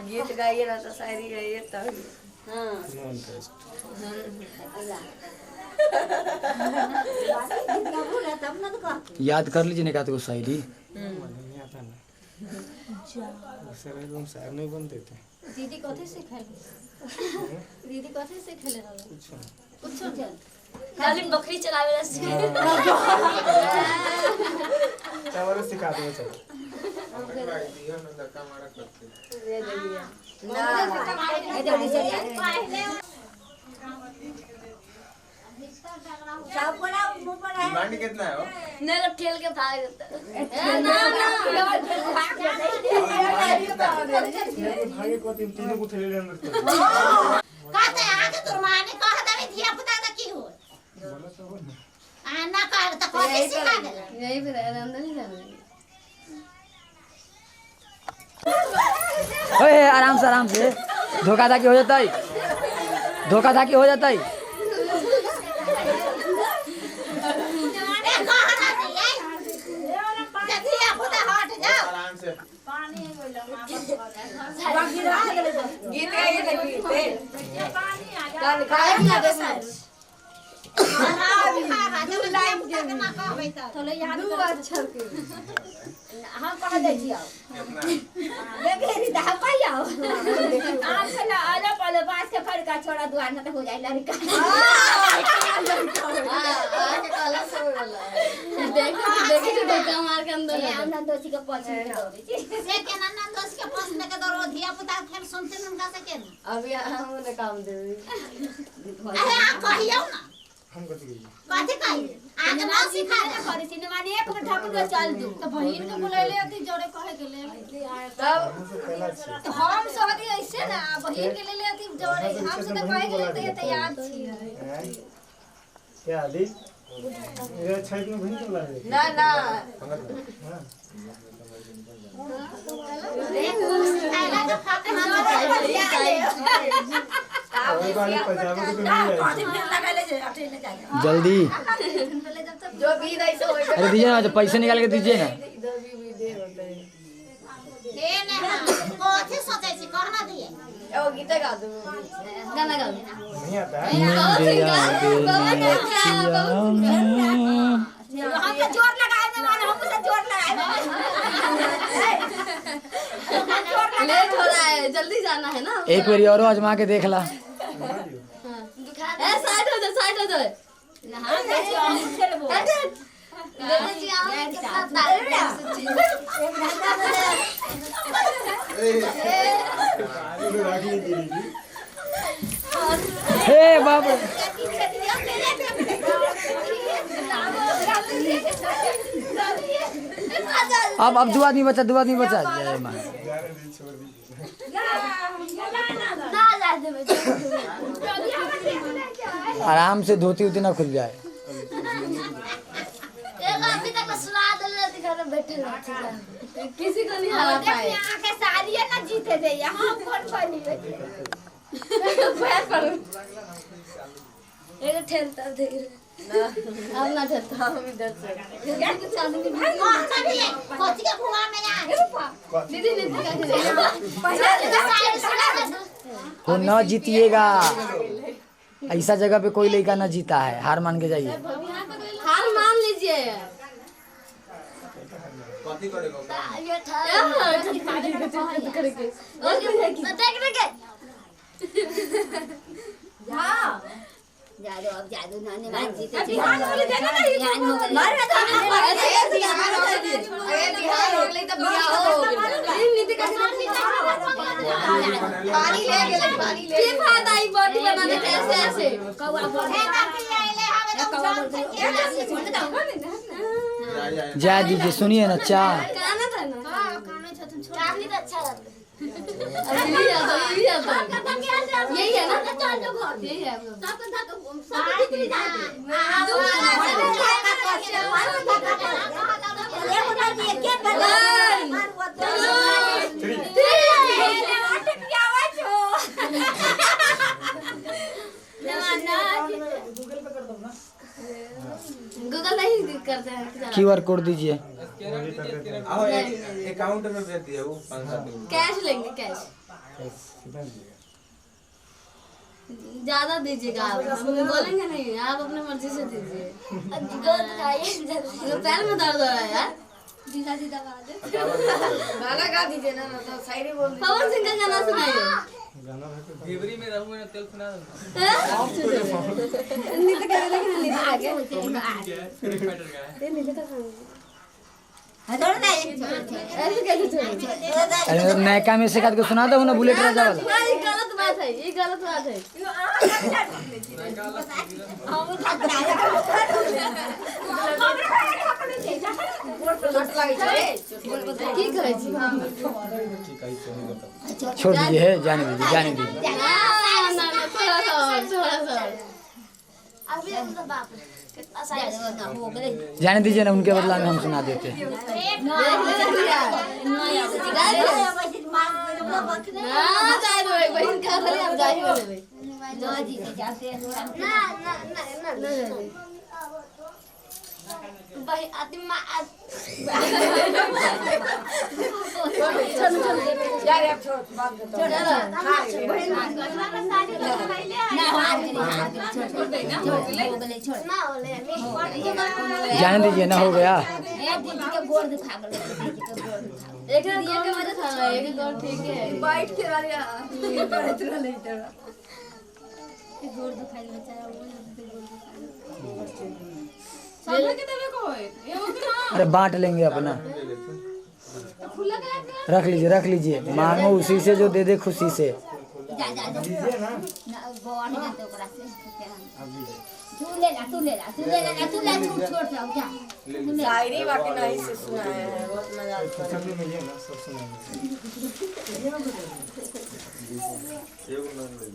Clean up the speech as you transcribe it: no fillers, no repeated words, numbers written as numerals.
गीत गाइए ना तो शायरी गाइए तब। हां याद कर लीजिए ना तो शायरी नहीं आता ना। हम शायर नहीं बनते थे। दीदी कथी सिखैले? दीदी कथी सिखैले रहल? कुछ चल खाली बकरी चलावे ला सीख। चावल सिखा दो चल। ना डिमांड कितना है वो? नहीं तो ठेल के भाग जाता। ना ना भागे को तीन तीनों को ठेले अंदर कहते आके तोर माने कह देबे धिया पुता त की हो बोलो तो ना आ ना कह त कथी सिखा देला। यही पे अंदर नहीं जाना। ओए आराम से धोखा धाकी हो जाता है, धोखा धाकी हो जाता है। गीत गाइए ना गीत चल खाए ना दे थोड़ा याद दू अक्षर के हम कह दै छियौ देखे नी त हम कहियौ आम खेला आला पहले बांस के फड़का छोड़ा दुआर न त हो जाई लड़का। आके काला सब वाला देखो देखे तो धोखा मार के अंदर हम नंदोसी के पछ के दौड़े छी से के नंदोसी के पछ के दौड़ो धिया पुता फेर सुनते उनका से के अभी हम ने काम देबे। अरे आ कहियौ ना हम कथि कहिए कथि कहिए आगे ना सिखा दे करे छी ने माने एक ढक के चल दू त बहिन के बुलाइले अथी जोड़े कहे के ले तब तो हम सहदी ऐसे ना बहिन के ले अथी जोड़े हम से त कहे के ले त याद छी क्या आदि ये छाई में बहिन के बुलाए ना ना हां जल्दी जो भी अरे दीजिए ना, पैसे निकाल के दीजिए ना। गाना गा नहीं आता है। हम तो जोर लगाए में माने हम से जोर लगाए लेट हो रहा है, जल्दी जाना है ना। एक बारी और आजमा के देख ला। ए साइड हो जा, साइड हो जा। हां हम खेलबो देखो जी हम कितना तारीफ हे बाप रे। अब दो आदमी बचा, दो आदमी बचा। जय मां आराम से धोती उती ना खुल जाए। किसी को नहीं हरा पाए। यहाँ के सारी ना जीते थे, यहाँ कौन बनी पैर पर एक ठेलता देख रहे अब ना ठेलता हम इधर से कुछ आदमी कथी के घुमा में यार दीदी नहीं वो न जीतिएगा, ऐसा जगह पे कोई लड़का न जीता है। हार मान के जाइए, हार मान लीजिए। जादू अब जादू नानी मान जीते बिहान हो गई ना मार अरे बिहान हो गई त बियाह हो गई। पानी ले गेलै, पानी ले की फायदा ई बॉडी बनाने के? ऐसे ऐसे कौआ बोल जा दीजिए। सुनिए ना चाय खाना था ना, हां खाना छथुन चांदनी तो अच्छा लगता है। यही है ना, यही है। गूगल नहीं करते हैं, क्यूआर कोड दीजिए। अकाउंट में भेज दिया वो 5-7 कैश लेंगे, कैश। कितना दीजिएगा? ज्यादा दीजिएगा आप, हम बोलेंगे नहीं, आप अपने मर्जी से दीजिए। तो पैर में दर्द हो रहा है यार। जीजा जी दबा दे। गाना गा दीजिए ना, ना तो शायरी बोल दीजिए। पवन सिंह का गाना सुनाइए। गाना है तो घेवरी में रहूंगा ना तेल सुना दूंगा। नहीं तो करे लेकिन नहीं आगे फ्री फाइटर का है। ऐसे कैसे छोड़ेंगे? अरे नयका में से को सुना दो ना, बुलेट राजा वाला। ना, ये गलत बात है, ये गलत बात है। चोट लगी छै। की कहै छी? छोड़ दीजिए, है जाने दीजिए, जाने दीजिए। ना ना ना, थोड़ा सा और, थोड़ा सा और। अभी तो बाप रे कितना साइज हो गए। जाने दीजिए ना, उनके बदला में हम सुना देते हैं। ना जाए दो, एक बहिन का खाली आप जाए हो लेबै। ना ना ना ना भाई आदमी मा यार अब छोड़ बात बताओ। ना होले जाने दीजिए ना, हो गया। एक दिया के वजह था, एक और ठीक है। बैठ के वाले करत रहले इधर। अरे बांट लेंगे अपना, रख लीजिए, रख लीजिए। मांगो उसी से जो दे दे खुशी से। दीजिए ना। शायरी बाकी नहीं से सुनाया है, बहुत मजा आता है। फुर्सत में मिलिए ना, सब सुनाएंगे। एगो नाम ले।